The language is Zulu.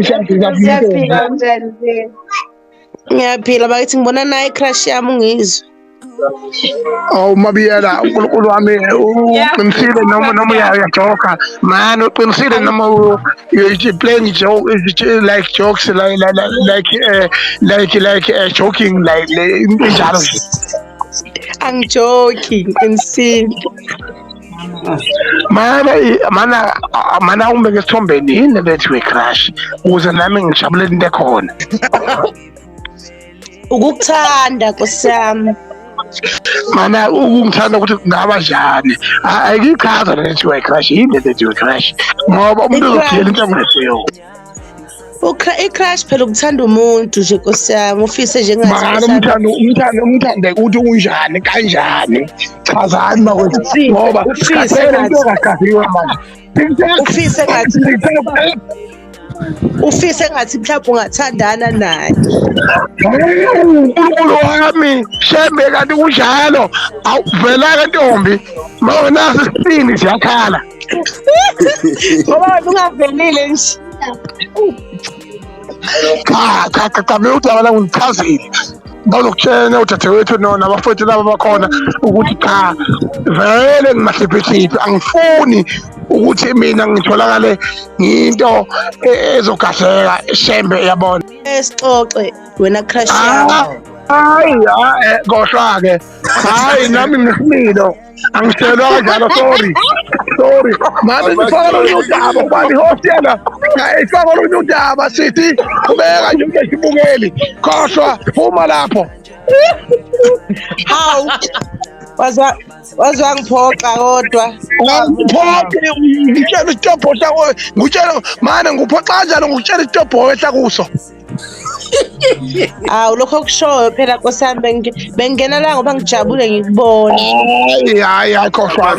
Siyaphila, unjani nje? Ngiyaphila bakithi, ngibona naye i-crush yami ungizwe. Awu Mabiyela, uNkulunkulu wami uqinisile noma uyajoka man, uqinisile noma you playing joke like jokes like joking like into enjalo nje. Angijoki, ngiqinisile. Mana umbeke esithombeni yini lethi we-crush ukuze nami ngijabulele into ekhona. Ukukuthanda Nkosi yami. Mana ukungithanda ukuthi kungaba njani, ayichaza lethi we-crush, yini lethi we-crush, ngoba umuntu uzogila into engaziyo. I-crush phela ukuthanda umuntu nje Nkosi yami, ufise nje Mana ngathi umthande ukuthi unjani kanjani, chazani makwethu ngoba ufise sikhathele into ngathi engachaziwe manje. Ufise ngathi ufise ngathi mhlawumbe ungathandana naye. uNkulunkulu wami, shembe, kanti kunjalo. Awuvela-ke ntombi, mawena sisibindi siyakhala. Ngoba wena ungavelile nje. Cha cha cha cha, mina udaba la ngichazile, bazokutshena udadewethu no nabafowethu laba bakhona ukuthi cha, vele ngimahliphihliphi, angifuni ukuthi mina ngitholakale ngiyinto ezogadleka shembe, yabona. Esixoxe wena crush yami. Hayi hayi, kohlwa-ke, hayi, nami nginesimilo, angishelwa kanjalo, sorry sorry. Manje ngifaka olunye udaba ubani i-host yena ifaka olunye udaba, sithi qhubeka nje ungesibukeli, khohlwa, phuma lapho. Hawu. Wazwa wazwangiphoxa kodwa. Ngiphoqe, ngitshela isitobho sakho, ngutshela mane nguphoxa kanjalo, ngikutshela isitobho wehla kuso. Hawu, lokho okushoyo phela Nkosi yami, bengingena la ngoba ngijabule ngikubona. Hayi hayi hayi, khohlwa.